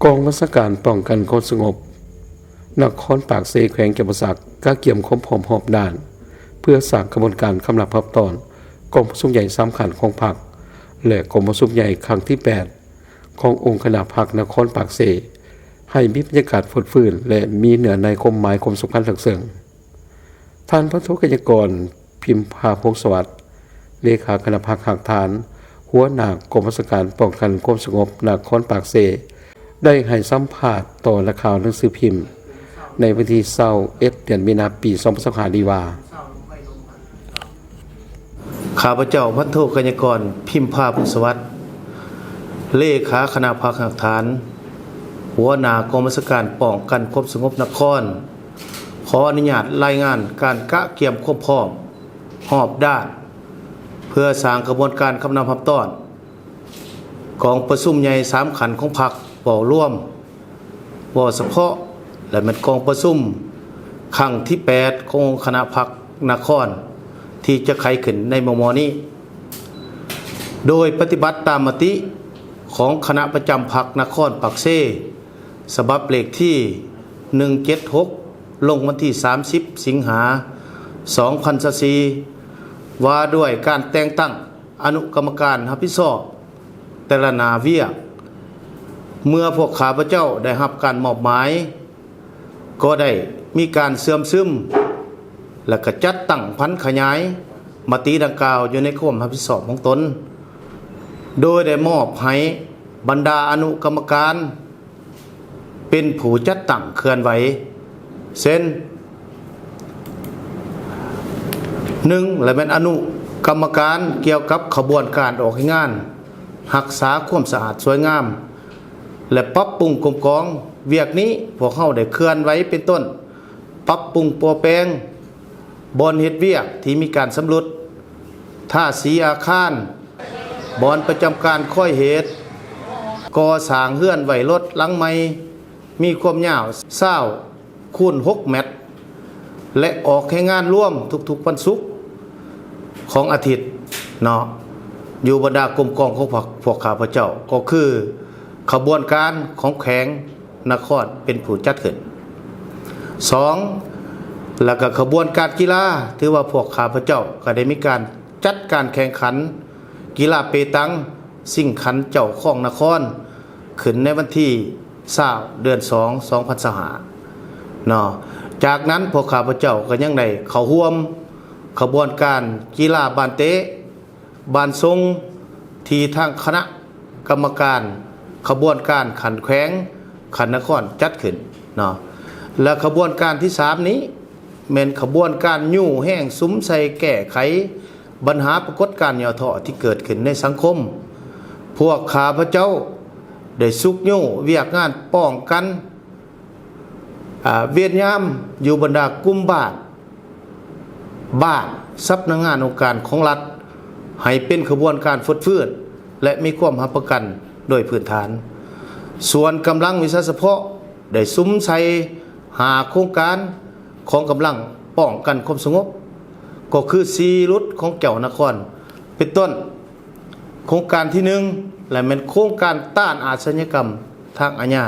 ກອງບັນຊາການປ້ອງກັນຄວາມສະຫງົບນະຄອນປາກເຊ ແຂວງຈຳປາສັກ ກະກຽມຄວາມພ້ອມຮອບດ້ານ ເພື່ອສ້າງຂະບວນການຄຳນັບຮັບຕ້ອນກອງປະຊຸມໃຫຍ່ສາມຂັ້ນຂອງພັກ ແລະ ກອງປະຊຸມໃຫຍ່ຄັ້ງທີແປດ ຂອງອົງຄະນະພັກນະຄອນປາກເຊ ໃຫ້ມີບັນຍາກາດຟົດຟື້ນ ແລະ ມີເນື້ອໃນຄວາມໝາຍຄວາມສຳຄັນເລິກເຊິ່ງ. ທ່ານ ພັນໂທ ໄກຍະກອນ ພິມພາ ພົງສະຫວັດ ເລຂາຄະນະພັກຮາກຖານ ຫົວໜ້າກອງບັນຊາການປ້ອງກັນຄວາມສະຫງົບນະຄອນປາກເຊ ໄດ້ໃຫ້ສຳພາດຕໍ່ນັກຂ່າວໜັງສືພິມ ໃນວັນທີຊາວເອັດ ເດືອນມີນາ ປີສອງພັນຊາວຫ້າ ນີ້ວ່າ: ຂ້າພະເຈົ້າ ພັນໂທ ໄກຍະກອນ ພິມພາ ພົງສະຫວັດ ເລຂາຄະນະພັກຮາກຖານ ຫົວໜ້າກອງບັນຊາການປ້ອງກັນຄວາມສະຫງົບນະຄອນ ຂໍອະນຸຍາດລາຍງານການກະກຽມຄວາມພ້ອມຮອບດ້ານ ເພື່ອສ້າງຂະບວນການຄຳນັບຮັບຕ້ອນກອງປະຊຸມໃຫຍ່ສາມຂັ້ນຂອງພັກ ເວົ້າລວມ, ເວົ້າສະເພາະ ແລະ ແມ່ນກອງປະຊຸມຄັ້ງທີແປດ ຂອງຄະນະພັກນະຄອນ ທີ່ຈະໄຂຂຶ້ນໃນມໍ່ໆນີ້ ໂດຍປະຕິບັດຕາມມະຕິຂອງຄະນະປະຈຳພັກນະຄອນປາກເຊ ສະບັບເລກທີໜຶ່ງເຈັດຫົກ ລົງວັນທີສາມສິບ ສິງຫາ ສອງພັນຊາວສີ່ ວ່າດ້ວຍການແຕ່ງຕັ້ງອະນຸກຳມະການຮັບຜິດຊອບແຕ່ລະໜ້າວຽກ. ເມື່ອພວກຂ້າພະເຈົ້າໄດ້ຮັບການມອບໝາຍ ກໍໄດ້ມີການເຊື່ອມຊຶມ ແລະ ກະຈັດຕັ້ງຜັນຂະຫຍາຍມະຕິດັ່ງກ່າວຢູ່ໃນຄວາມຮັບຜິດຊອບຂອງຕົນ ໂດຍໄດ້ມອບໃຫ້ບັນດາອະນຸກຳມະການ ເປັນຜູ້ຈັດຕັ້ງເຄື່ອນໄຫວ ເຊັ່ນ ໜຶ່ງ ລະແມ່ນອະນຸກຳມະການກ່ຽວກັບຂະບວນການອອກແຮງງານ, ຮັກສາຄວາມສະອາດສວຍງາມ ແລະ ປັບປຸງກົມກອງ. ວຽກນີ້ພວກເຮົາໄດ້ເຄື່ອນໄຫວເປັນຕົ້ນ ປັບປຸງປົວແປງບ່ອນເຮັດວຽກທີ່ມີການຊຳລຸດ, ທາສີອາຄານ, ບ່ອນປະຈຳການຄອຍເຫດ, ກໍ່ສ້າງເຮືອນໄວ້ລົດຫຼັງໃໝ່ ມີຄວາມຍາວຊາວຄູນຫົກແມັດ ແລະ ອອກແຮງງານລວມທຸກໆວັນສຸກຂອງອາທິດເນາະ ຢູ່ບັນດາກົມກອງຂອງພວກ ພວກຂ້າພະເຈົ້າ ກໍຄືຂະບວນການຂອງແຂວງນະຄອນເປັນຜູ້ຈັດຂຶ້ນ. ສອງ ແລ້ວກໍຂະບວນການກິລາ ຖືວ່າພວກຂ້າພະເຈົ້າກໍໄດ້ມີການຈັດການແຂ່ງຂັນ ກິລາເປຕັງຊິງຂັນເຈົ້າຄອງນະຄອນ ຂຶ້ນໃນວັນທີຊາວ ເດືອນສອງ ສອງພັນຊາວຫ້າເນາະ. ຈາກນັ້ນພວກຂ້າພະເຈົ້າກໍຍັງໄດ້ເຂົ້າຮ່ວມຂະບວນການກິລາບານເຕະ ບານຊົງ ທີ່ທາງຄະນະກຳມະການຂະບວນການຂັ້ນແຂວງ ຂັ້ນນະຄອນຈັດຂຶ້ນເນາະ. ແລະ ຂະບວນການທີສາມນີ້ ແມ່ນຂະບວນການຍູ້ແຮງສຸມໃສ່ແກ້ໄຂບັນຫາປາກົດການຫຍໍ້ທໍ້ທີ່ເກີດຂຶ້ນໃນສັງຄົມ. ພວກຂ້າພະເຈົ້າໄດ້ຊຸກຍູ້ວຽກງານປ້ອງກັນ ອາ ວຽນຍາມຢູ່ບັນດາກຸ່ມບ້ານ, ບ້ານ, ສຳນັກງານອົງການຂອງລັດ ໃຫ້ເປັນຂະບວນການຟົດຟື້ນ ແລະ ມີຄວາມຮັບປະກັນໂດຍພື້ນຖານ. ສ່ວນກຳລັງວິຊາສະເພາະ ໄດ້ສຸມໃສ່ຫ້າໂຄງການຂອງກຳລັງປ້ອງກັນຄວາມສະຫງົບ ກໍຄືສີ່ຫຼຸດຂອງແກ້ວນະຄອນ ເປັນຕົ້ນ ໂຄງການທີໜຶ່ງ ລະແມ່ນໂຄງການຕ້ານອາຊະຍາກຳທາງອາຍາ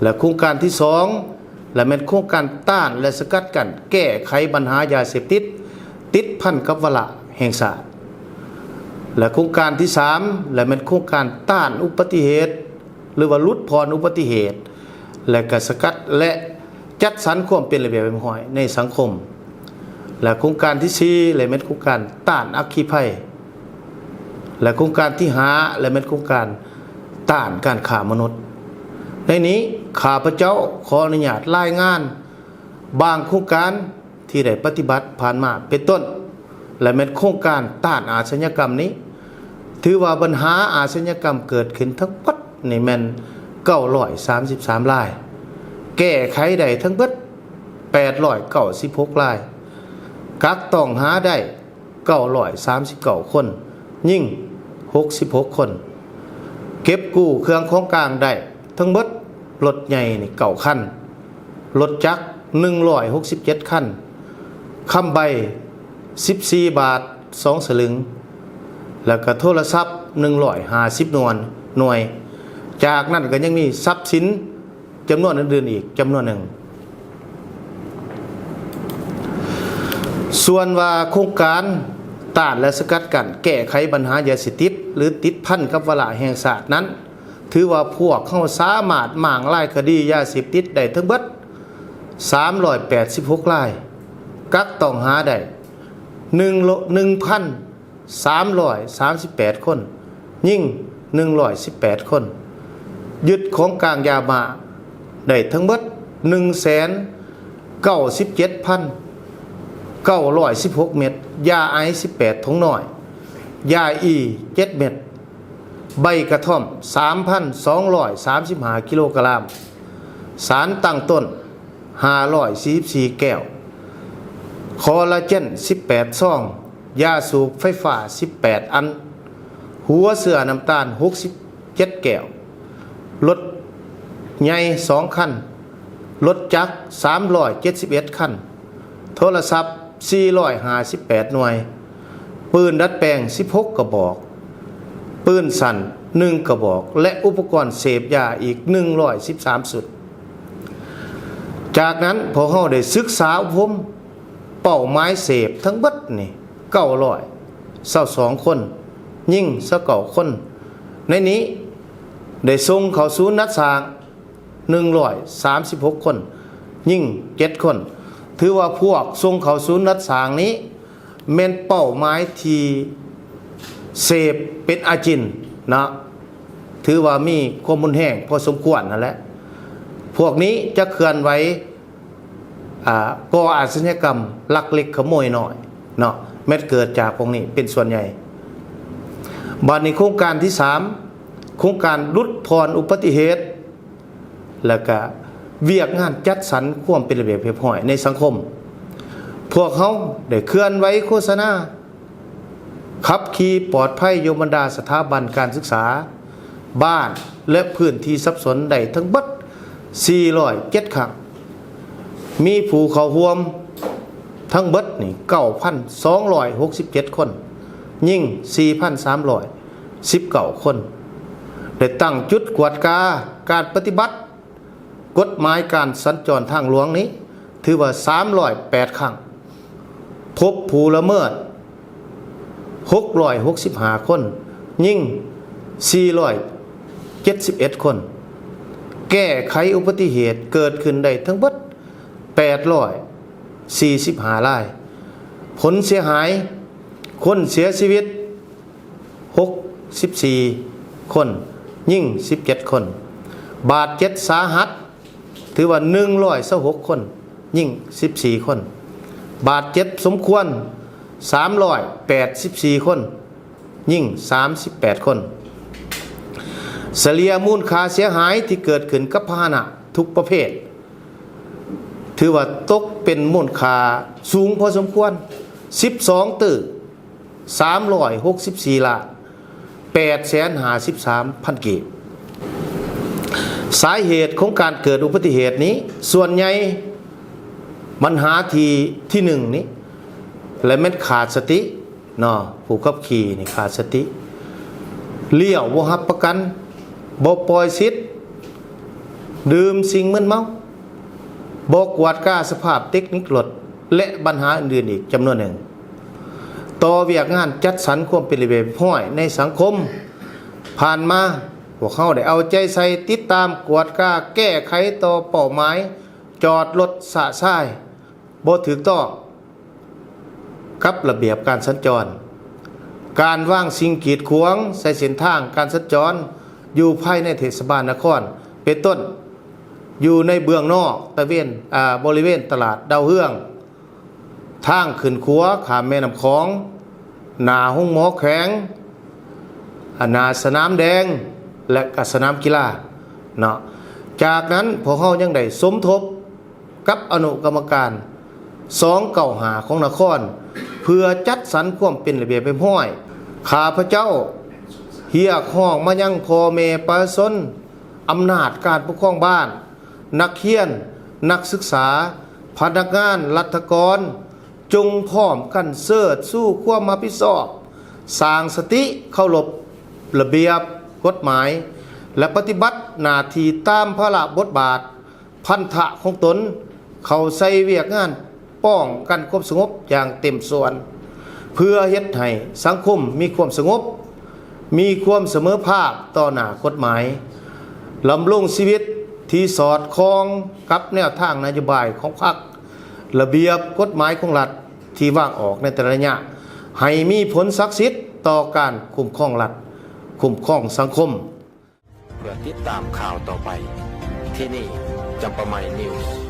ແລະ ໂຄງການທີສອງ ລະແມ່ນໂຄງການຕ້ານ ແລະ ສະກັດກັ້ນແກ້ໄຂບັນຫາຢາເສບຕິດ ຕິດພັນກັບວາລະແຫ່ງຊາດ ແລະ ໂຄງການທີສາມ ລະແມ່ນໂຄງການຕ້ານອຸບັດຕິເຫດ ຫຼືວ່າຫຼຸດຜ່ອນອຸບັດຕິເຫດ ແລະ ກະສະກັດ ແລະ ຈັດສັນຄວາມເປັນລະບຽບຮຽບຮ້ອຍໃນສັງຄົມ ແລະ ໂຄງການທີສີ່ ລະແມ່ນໂຄງການຕ້ານອັກຄີໄພ ແລະ ໂຄງການທີຫ້າ ລະແມ່ນໂຄງການຕ້ານການຄ້າມະນຸດ. ໃນນີ້ ຂ້າພະເຈົ້າຂໍອະນຸຍາດລາຍງານບາງໂຄງການ ທີ່ໄດ້ປະຕິບັດຜ່ານມາເປັນຕົ້ນ ແລະ ແມ່ນໂຄງການຕ້ານອາຊະຍາກຳນີ້ ຖືວ່າບັນຫາອາຊະຍາກຳເກີດຂຶ້ນທັງໝົດນີ້ແມ່ນເກົ້າຮ້ອຍສາມສິບສາມລາຍ, ແກ້ໄຂໄດ້ທັງເບິດແປດຮ້ອຍເກົ້າສິບຫົກລາຍ, ກັກຕ້ອງຫາໄດ້ເກົ້າຮ້ອຍສາມສິບເກົ້າຄົນ, ຍິງຫົກສິບຫົກຄົນ, ເກັບກູ້ເຄື່ອງຂອງກາງໄດ້ທັງເບິດ ລົດໃຫຍ່ນີ້ເກົ້າຄັນ, ລົດຈັກໜຶ່ງຮ້ອຍຫົກສິບເຈັດຄັນ, ຄຳໃບສິບສີ່ບາດສອງສະລຶງ ແລ້ວກະໂທລະສັບໜຶ່ງຮ້ອຍຫ້າສິບໜ່ວຍ, ໜ່ວຍ, ຈາກນັ້ນກໍຍັງມີຊັບສິນຈຳນວນອື່ນໆອີກຈຳນວນໜຶ່ງ. ສ່ວນວ່າໂຄງການຕ້ານ ແລະ ສະກັດກັ້ນແກ້ໄຂບັນຫາຢາເສບຕິດ ຫຼື ຕິດພັນກັບວາລະແຫ່ງຊາດນັ້ນ, ຖືວ່າພວກເຮົາສາມາດມ້າງລາຍຄະດີຢາເສບຕິດໄດ້ທັງເບິດສາມຮ້ອຍແປດສິບຫົກລາຍ, ກັກຕ້ອງຫາໄດ້ໜຶ່ງ ໜຶ່ງພັນສາມຮ້ອຍສາມສິບແປດຄົນ, ຍິງໜຶ່ງຮ້ອຍສິບແປດຄົນ, ຍຶດຂອງກາງຢາບ້າໄດ້ທັງເບິດໜຶ່ງແສນເກົ້າສິບເຈັດພັນເກົ້າຮ້ອຍສິບຫົກເມັດ, ຢາໄອສ໌ສິບແປດຖົງນ້ອຍ, ຢາອີເຈັດເມັດ, ໃບກະທ່ອມສາມພັນສອງຮ້ອຍສາມສິບຫ້າກິໂລກຣາມ, ສານຕັ້ງຕົ້ນຫ້າຮ້ອຍສີ່ສິບສີ່ແກ້ວ, ຄໍລາເຈນສິບແປດຊອງ, ຢາສູບໄຟຟ້າສິບແປດອັນ, ຫົວເຊື້ອນ້ຳຕານຫົກສິບເຈັດແກ້ວ, ລົດໃຫຍ່ສອງຄັນ, ລົດຈັກສາມຮ້ອຍເຈັດສິບເອັດຄັນ, ໂທລະສັບສີ່ຮ້ອຍຫ້າສິບແປດໜ່ວຍ, ປືນດັດແປງສິບຫົກກະບອກ, ປືນສັ້ນໜຶ່ງກະບອກ ແລະ ອຸປະກອນເສບຢາອີກໜຶ່ງຮ້ອຍສິບສາມຊຸດ. ຈາກນັ້ນພວກເຮົາໄດ້ສຶກສາອົບຮົມເປົ້າໝາຍເສບທັງເບິດນີ້ເກົ້າຮ້ອຍຊາວສອງຄົນ, ຍິງຊາວເກົ້າຄົນ. ໃນນີ້ໄດ້ສົ່ງເຂົ້າສູນນັດສ້າງ ໜຶ່ງຮ້ອຍສາມສິບຫົກຄົນ, ຍິງເຈັດຄົນ. ຖືວ່າພວກສົ່ງເຂົ້າສູນນັດສ້າງນີ້ແມ່ນເປົ້າໝາຍທີ່ເສບເປັນອາຈິນເນາະ, ຖືວ່າມີຄວາມຮຸນແຮງພໍສົມຄວນນັ້ນແຫຼະ. ພວກນີ້ຈະເຄື່ອນໄຫວ ອ່າ ກໍ່ອາຊະຍາກຳລັກເລັກຂະໂມຍນ້ອຍເນາະ, ແມ່ນເກີດຈາກພວກນີ້ເປັນສ່ວນໃຫຍ່. ບາດນີ້ໂຄງການທີສາມ ໂຄງການຫຼຸດຜ່ອນອຸບັດຕິເຫດ ແລະກະວຽກງານຈັດສັນຄວາມເປັນລະບຽບຮຽບຮ້ອຍໃນສັງຄົມ. ພວກເຮົາໄດ້ເຄື່ອນໄຫວໂຄສະນາ ຂັບຂີ່ປອດໄພຢູ່ບັນດາສະຖາບັນການສຶກສາ, ບ້ານ ແລະ ພື້ນທີ່ສັບສົນໄດ້ທັງເບິດສີ່ຮ້ອຍເຈັດຄັ້ງ, ມີຜູ້ເຂົ້າຮ່ວມທັງເບິດນີ້ເກົ້າພັນສອງຮ້ອຍຫົກສິບເຈັດຄົນ, ຍິງສີ່ພັນສາມຮ້ອຍສິບເກົ້າຄົນ. ໄດ້ຕັ້ງຈຸດກວດກາການປະຕິບັດ ກົດໝາຍການສັນຈອນທາງຫຼວງນີ້ຖືວ່າສາມຮ້ອຍແປດຄັ້ງ, ພົບຜູ້ລະເມີດຫົກຮ້ອຍຫົກສິບຫ້າຄົນ, ຍິງສີ່ຮ້ອຍເຈັດສິບເອັດຄົນ, ແກ້ໄຂອຸບັດຕິເຫດເກີດຂຶ້ນໄດ້ທັງເບິດແປດຮ້ອຍສີ່ສິບຫ້າລາຍ, ຜົນເສຍຫາຍ ຄົນເສຍຊີວິດ ຫົກສິບສີ່ຄົນ, ຍິງສິບເຈັດຄົນ, ບາດເຈັບສາຫັດ ຖືວ່າໜຶ່ງຮ້ອຍຊາວຫົກຄົນ, ຍິງສິບສີ່ຄົນ, ບາດເຈັບສົມຄວນສາມຮ້ອຍແປດສິບສີ່ຄົນ, ຍິງສາມສິບແປດຄົນ. ສະເລ່ຍມູນຄ່າເສຍຫາຍທີ່ເກີດຂຶ້ນກັບພາຫະນະທຸກປະເພດ ຖືວ່າຕົກເປັນມູນຄ່າສູງພໍສົມຄວນ ສິບສອງຕື້ ສາມຮ້ອຍຫົກສິບສີ່ລ້ານແປດແສນຫ້າສິບສາມພັນກີບ. ສາເຫດຂອງການເກີດອຸບັດຕິເຫດນີ້ ສ່ວນໃຫຍ່ບັນຫາທີ່ ທີໜຶ່ງນີ້ ແລະ ແມ່ນຂາດສະຕິເນາະ, ຜູ້ຂັບຂີ່ນີ້ຂາດສະຕິ, ລ້ຽວບໍ່ຮັບປະກັນ, ບໍ່ປ່ອຍສິດ, ດື່ມສິ່ງມຶນເມົາ, ບໍ່ກວດກາສະພາບເຕັກນິກລົດ ແລະ ບັນຫາອື່ນໆອີກຈຳນວນໜຶ່ງ. ຕໍ່ວຽກງານຈັດສັນຄວາມເປັນລະບຽບຮຽບຮ້ອຍໃນສັງຄົມ, ຜ່ານມາພວກເຮົາໄດ້ເອົາໃຈໃສ່ຕິດຕາມກວດກາແກ້ໄຂຕໍ່ເປົ້າໝາຍຈອດລົດຊະຊາຍບໍ່ຖືກຕ້ອງ ກັບລະບຽບການສັນຈອນ, ການວາງສິ່ງກີດຂວາງໃສ່ເສັ້ນທາງການສັນຈອນຢູ່ພາຍໃນເທດສະບານນະຄອນ ເປັນຕົ້ນ ຢູ່ໃນເບື້ອງນອກຕະເວນ ອາ ບໍລິເວນຕະຫຼາດດາວເຮືອງ, ທາງຂຶ້ນຂົວຂ້າມແມ່ນ້ຳຂອງ, ໜ້າໂຮງໝໍແຂວງ, ອາ ໜ້າສະໜາມແດງ ແລະ ກະສະໜາມກິລາເນາະ. ຈາກນັ້ນພວກເຮົາຍັງໄດ້ສົມທົບ ກັບອະນຸກຳມະການສອງເກົ້າຫ້າຂອງນະຄອນ ເພື່ອຈັດສັນຄວາມເປັນລະບຽບຮຽບຮ້ອຍ. ຂ້າພະເຈົ້າຮຽກຮ້ອງມາຍັງພໍ່ແມ່ປະຊາຊົນ, ອຳນາດການປົກຄອງບ້ານ, ນັກຮຽນ, ນັກສຶກສາ, ພະນັກງານລັດຖະກອນ, ຈົ່ງພ້ອມກັນເຊີດຊູຄວາມຮັບຜິດຊອບ, ສ້າງສະຕິເຄົາລົບລະບຽບກົດໝາຍ, ແລະ ປະຕິບັດໜ້າທີ່ຕາມພາລະບົດບາດພັນທະຂອງຕົນ ເຂົ້າໃສ່ວຽກງານປ້ອງກັນຄວາມສະຫງົບຢ່າງເຕັມສ່ວນ ເພື່ອເຮັດໃຫ້ສັງຄົມມີຄວາມສະຫງົບ, ມີຄວາມສະເໝີພາບຕໍ່ໜ້າກົດໝາຍ, ດຳລົງຊີວິດທີ່ສອດຄ່ອງກັບແນວທາງນະໂຍບາຍຂອງພັກ, ລະບຽບກົດໝາຍຂອງລັດທີ່ວາງອອກໃນແຕ່ລະໄລຍະ ໃຫ້ມີຜົນສັກສິດຕໍ່ການຄຸ້ມຄອງລັດ, ຄຸ້ມຄອງສັງຄົມ. ເພື່ອຕິດຕາມຂ່າວຕໍ່ໄປ, ທີ່ນີ້ ຈຳປາໃໝ່ News.